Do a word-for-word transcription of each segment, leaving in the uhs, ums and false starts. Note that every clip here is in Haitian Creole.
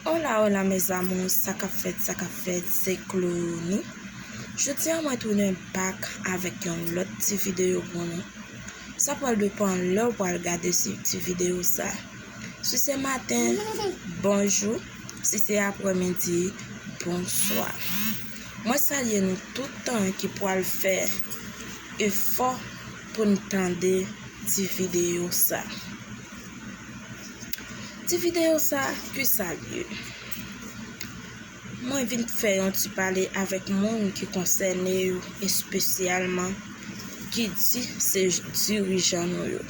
Hola, hola, mes amours, sa k ap fèt, sa k ap fèt, se Clonie. Jodi a, mwen tounen back avèk yon lòt ti videyo pou nou. Sa pral depann lè w pral gade si ti videyo sa. Si se maten, bonjou. Si se aprèmidi, bonswa. Mwen salye nou tout tan ki pral fè efò pou n tande ti videyo sa. Ti videyo sa, ki sa l ye? Mwen vin fè yon ti pale avèk moun ki konsène yo, espesyalman ki di se dirijan nou yo.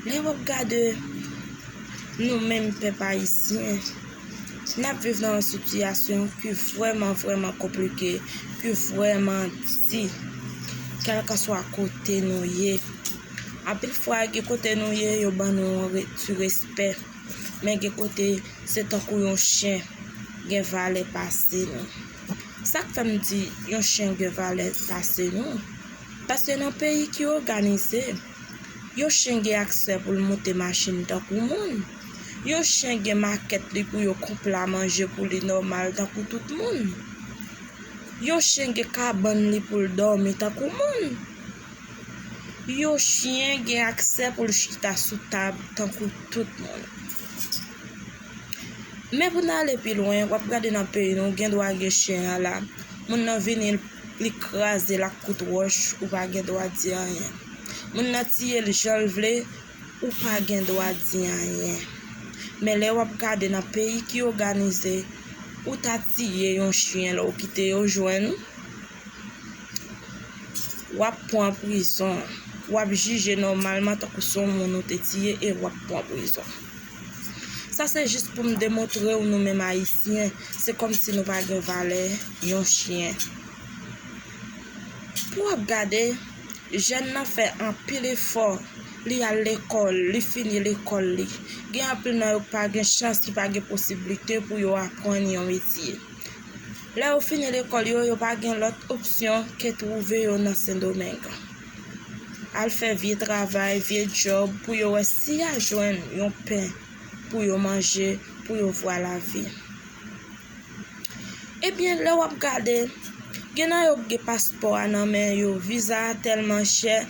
Lè w ap gade, nou menm pèp ayisyen, n ap viv nan yon sitiyasyon ki vrèman, vrèman konplike, ki vrèman di, kèlkanswa kote nou ye. Anpil fwa, gen kote nou ye, yo ban nou yon re-, ti respè. Men gen kote, se tankou yon chen gen valè pase nou. Sa k fè m di yon chen gen valè pase nou? Paske nan peyi ki òganize, yon chen gen aksè pou l moute machin tankou moun. Yon chen gen makèt li pou yo konpla manje pou li nòmal tankou tout moun. Yon chen gen kabann li pou l dòmi tankou moun. Yon chen gen aksè pou l chita sou tab tankou tout moun. Men pou n ale pi lwen, w ap gade nan peyi nou, gen dwa gen chen an la. Moun nan vini, li kraze l ak kout wòch, ou pa gen dwa di anyen. Moun nan tiye l jan l vle, ou pa gen dwa di anyen. Men lè w ap gade nan peyi ki òganize, ou ta tiye yon chen lè w kite yo jwenn ou, w ap pran prizon. W ap jije nòmalman tankou se yon moun ou te tiye e w ap pran prizon. Sa se jis pou m demontre w nou menm ayisyen, se kòmsi nou pa gen valè yon chen. Pou w ap gade, jèn nan fè anpil efò, li al lekòl, li fini lekòl li. Gen anpil nan yo ki pa gen chans, ki pa gen posiblite pou yo aprann yon metye. Lè yo fini lekòl yo, yo pa gen lòt opsyon ke twouve yo nan Sendomeng. Al fè vye travay, vye djòb pou yo wè si y a jwenn yon pen pou yo manje, pou yo vwa lavi. Ebyen, lè w ap gade, gen nan yo ki gen paspò a nan men yo, viza a tèlman chè,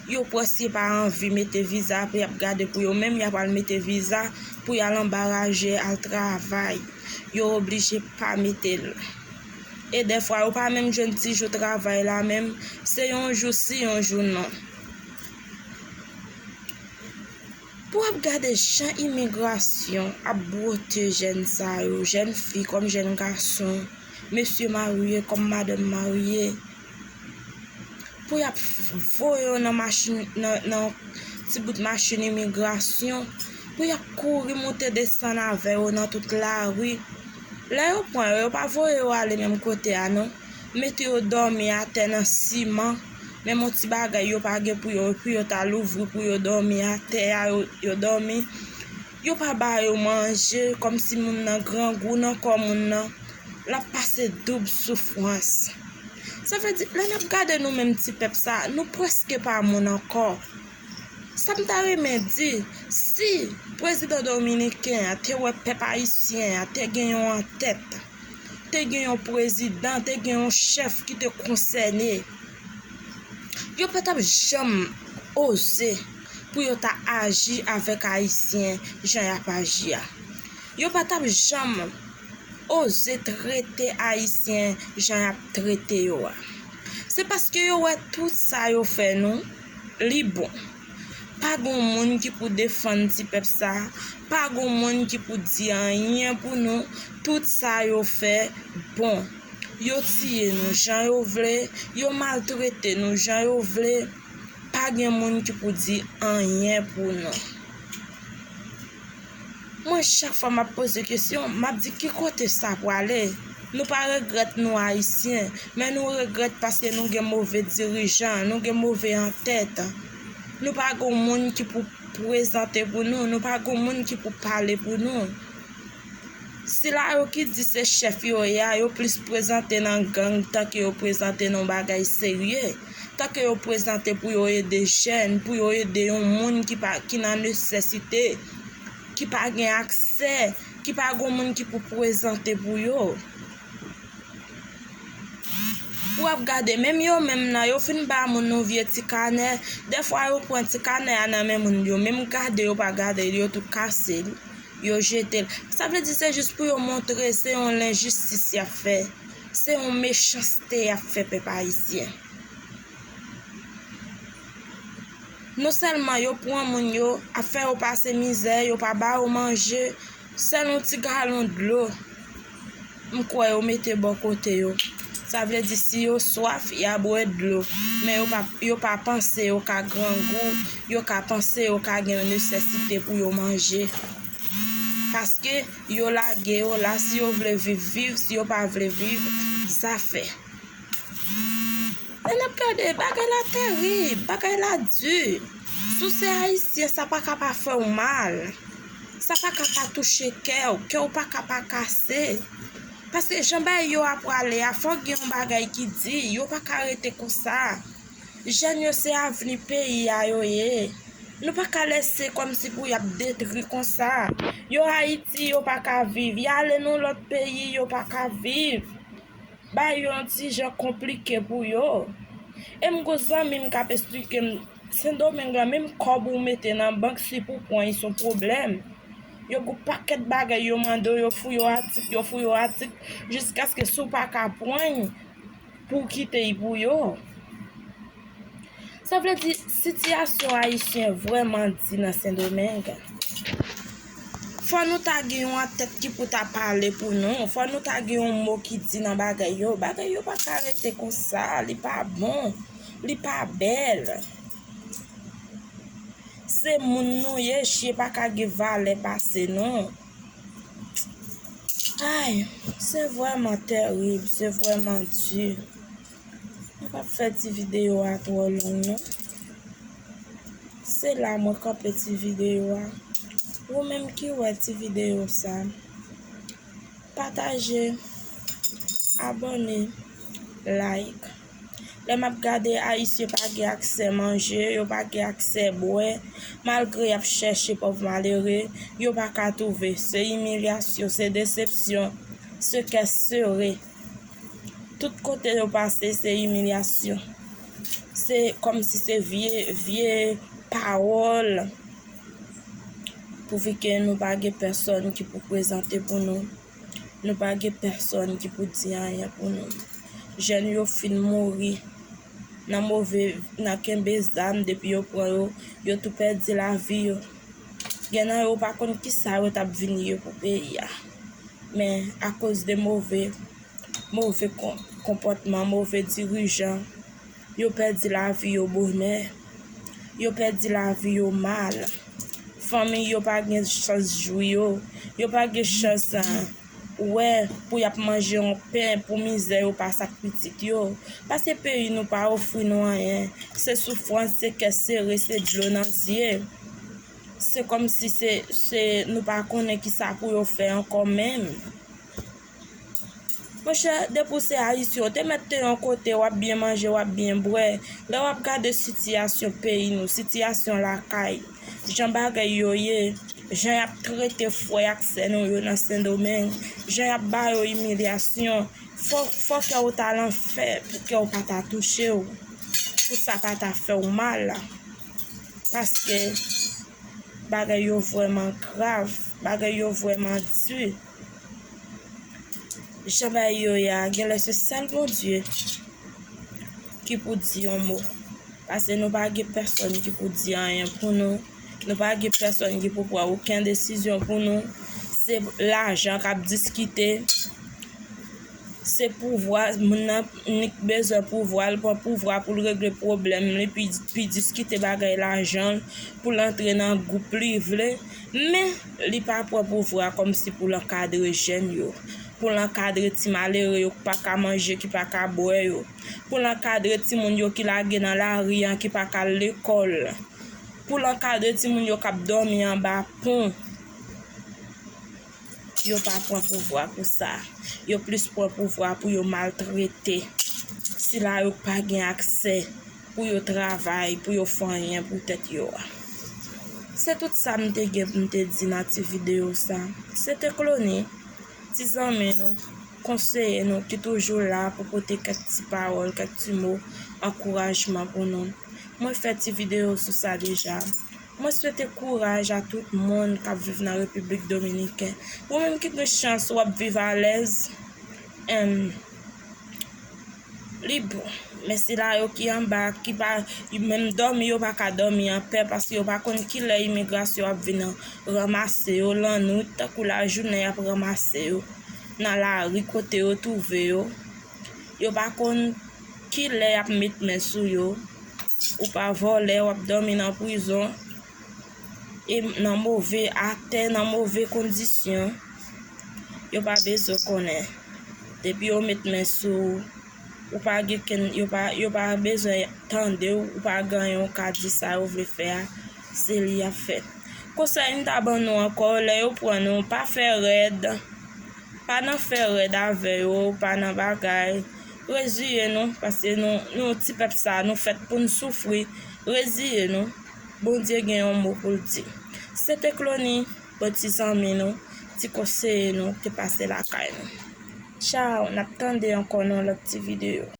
yo prèske pa anvi mete viza pou y ap gade pou yo menm, y ap al mete viza pou y al anba raje, al travay. Yo oblije pa mete l. E dèfwa, yo pa menm jwenn ti jou travay la menm, se yon jou si, yon jou non. Pou w ap gade jan imigrasyon ap bwote jèn sa yo, jèn fi kòm jèn gason, mesye marye kòm madanm marye, pou y ap voye yo nan machin, nan, nan ti bout machin imigrasyon, pou y ap kouri moute desann avè yo nan tout lari. Lè yo pran yo, yo pa voye yo ale menm kote a non. Mete yo dòmi atè nan siman, menm yon ti bagay yo pa gen pou yo, pou yo ta louvri pou yo dòmi atè a, yo, yo dòmi. Yo pa ba yo manje, kòmsi moun nan grangou nan kò moun nan, l ap pase doub soufrans. Sa vle di, lè n ap gade nou menm ti pèp sa, nou prèske pa moun ankò. Sa m ta renmen di, si prezidan dominiken an te wè pèp ayisyen an te gen yon antèt, te gen yon prezidan, te gen yon chèf ki te konsène, yo pa t ap janm oze pou yo ta aji avèk ayisyen jan y ap aji a. Yo pa t ap janm oze trete ayisyen jan y ap trete yo a. Se paske yo wè tout sa yo fè nou, li bon. Pa gon moun ki pou defann ti pèp sa, pa gon moun ki pou di anyen pou nou, tout sa yo fè bon. Yo tiye nou jan yo vle, yo maltrete nou jan yo vle, pa gen moun ki pou di anyen pou nou. Mwen, chak fwa m ap poze kesyon, m ap di, ki kote sa prale? Nou pa regrèt nou ayisyen, men nou regrèt paske nou gen move dirijan, nou gen move antèt. Nou pa gen moun ki pou prezante pou nou, nou pa gen moun ki pou pale pou nou. Sila yo ki di se chèf yo ye a, yo plis prezante nan gang tanke yo prezante nan bagay serye, tanke yo prezante pou yo ede jèn, pou yo ede yon moun ki pa, ki nan nesesite. ki pa gen aksè, ki pa gen moun ki pou prezante pou yo. Pou w ap gade, menm yo menm nan, yo fin ba moun yon vye ti kanè. Dèfwa, yo pran ti kanè a nan men moun yo, menm gade, yo pa gade l, yo tou kase l, yo jete l. Sa vle di se jis pou yo montre se yon lenjistis y ap fè, se yon mechanste y ap fè pèp ayisyen. Non sèlman yo pran moun yo, ap fè yo pase mizè, yo pa ba yo manje, sèl yon ti galon dlo m kwè yo mete bò kote yo. Sa vle di si yo swaf, y a bwè dlo. Men yo pa, yo pa panse yo ka grangou, yo ka panse yo ka gen nesesite pou yo manje. Paske yo lage yo la, si yo vle viv, viv, si yo pa vle viv, zafè. Lè n ap gade, bagay la terib, bagay la di. Si w se ayisyen, sa pa ka pa fè w mal. Sa pa ka pa touche kè w, kè w pa ka pa kase. Paske jan bagay yo ap prale a, fòk gen yon bagay ki di, yo pa ka rete konsa. Jèn yo se avni peyi a yo ye. Nou pa ka lese kòmsi pou y ap detri konsa. Yo Ayiti, yo pa ka viv. Y ale nan lòt peyi, yo pa ka viv. Bagay yo yon ti jan konplike pou yo. E m gon zanmi m k ap esplike m, Sendomeng lan, menm kòb ou mete nan bank, si pou pran, se yon pwoblèm. Yo gon pakèt bagay yo mande w, yo fouye w atik, yo fouye w atik, jiskaske si w pa ka pran, pou w kite l pou yo. Sa vle di, sitiyasyon ayisyen vrèman di nan Sendomeng. Fò nou ta gen yon antèt ki pou ta pale pou nou. Fò nou ta gen yon mo ki di nan bagay yo. Bagay yo pa ka rete konsa. Li pa bon. Li pa bèl. Se moun nou ye, chyen pa ka gen valè pase nou. Ay, se vrèman terib, se vrèman di. M p ap fè ti videyo a twò long non. Se la mwen kanpe ti videyo a. Ou menm ki wè ti videyo sa, pataje, abòne, like. Lè m ap gade, Ayisyen pa gen aksè manje, yo pa gen aksè bwè. Malgre y ap chèche pòv malere, yo pa ka twouve. Se imilyasyon, se desepsyon, se kè sere. Tout kote yo pase, se imilyasyon. Se kòmsi se vye, vye pawòl. Pouvi ke nou pa gen pèsòn ki pou prezante pou nou. Nou pa gen pèsòn ki pou di anyen pou nou. Jèn yo fin mouri nan move, nan kenbe zam, depi yo pran yo, yo tou pèdi lavi yo. Gen nan yo, ou pa konn kisa yo t ap vini ye pou peyi a. Men akoz de move, move kon-, konpòtman, move dirijan, yo pèdi lavi yo bonè. Yo pèdi lavi yo mal. Fanmi yo pa gen chans jwi yo. Yo pa gen chans, ah, wè pou y ap manje yon pen pou mizè yo pase ak pitit yo. Paske peyi nou pa ofri nou anyen. Se soufrans, se kè sere, se dlo nan zye. Se kòmsi se, se nou pa konnen kisa pou yo fè ankò menm. Monchè, depi w se Ayisyen, w te mèt te yon kote, w ap byen manje, w ap byen bwè. Lè w ap gade sitiyasyon peyi nou, sitiyasyon lakay, jan bagay yo ye, jan y ap trete frè ak sè nou yo nan Sendomeng, jan y ap ba yo imilyasyon, fò, fò kè w t al anfè pou kè w pa ta touche w, pou sa pa ta fè w mal. Paske bagay yo vrèman grav, bagay yo vrèman di. Jan bagay yo ye a, genlè se sèl Bondye ki pou di yon mo. Paske nou pa gen pèsòn ki pou di anyen pou nou. Nou pa gen pèsòn ki pou pran okenn desizyon pou nou. Se lajan k ap diskite. Se pouvwa, moun nan nik bezwen pouvwa, l pran pouvwa pou l regle pwoblèm li, pi, pi diskite bagay lajan l, pou l antre nan gwoup li vle. Men, li pa pran pouvwa kòmsi pou l ankadre jèn yo, pou l ankadre ti malere yo ki pa ka manje, ki pa ka bwè yo, pou l ankadre timoun yo ki lage nan lari an, ki pa ka al lekòl, pou l ankadre timoun yo k ap dòmi anba pon. Yo pa pran pouvwa pou sa. Yo plis pran pouvwa pou yo maltrete sila yo k pa gen aksè pou yo travay, pou yo fè anyen pou tèt yo a. Se tout sa m te gen pou m te di nan ti videyo sa. Se te Clony, ti zanmi nou, konseye nou ki toujou la pou pote kèk ti pawòl, kèk ti mo ankourajman pou nou. Mwen fè ti videyo sou sa deja. Mwen swete kouraj a tout moun k ap viv nan Repiblik Dominiken. Ou menm ki gen chans w ap viv alèz, em, li bon. Men sila yo ki anba, ki pa, menm dòmi, yo pa ka dòmi anpè, paske yo pa konn kilè imigrasyon ap vin ranmase yo lannwit, tankou lajounen y ap ranmase yo nan lari kote yo twouve yo. Yo pa konn kilè y ap met men sou yo. Ou pa vòlè, w ap dòmi nan prizon, e nan move atè, nan move kondisyon. Yo pa bezwen konnen. Depi yo met men sou ou, ou pa gen kenn, yo pa, yo pa bezwen tande w, ou pa gen anyen w ka di, sa yo vle fè a, se li y ap fè. Konsèy m ta ban nou ankò, lè yo pran nou, pa fè rèd. Pa nan fè rèd avè yo, pa nan bagay. Reziye nou, paske nou, nou ti pèp sa, nou fèt pou n soufri. Reziye nou. Bondye gen yon mo pou l di. Se te Clony, bon ti zanmi nou, ti konseye nou, te pase lakay nou. Tchaw, n ap tande ankò nan lòt ti videyo.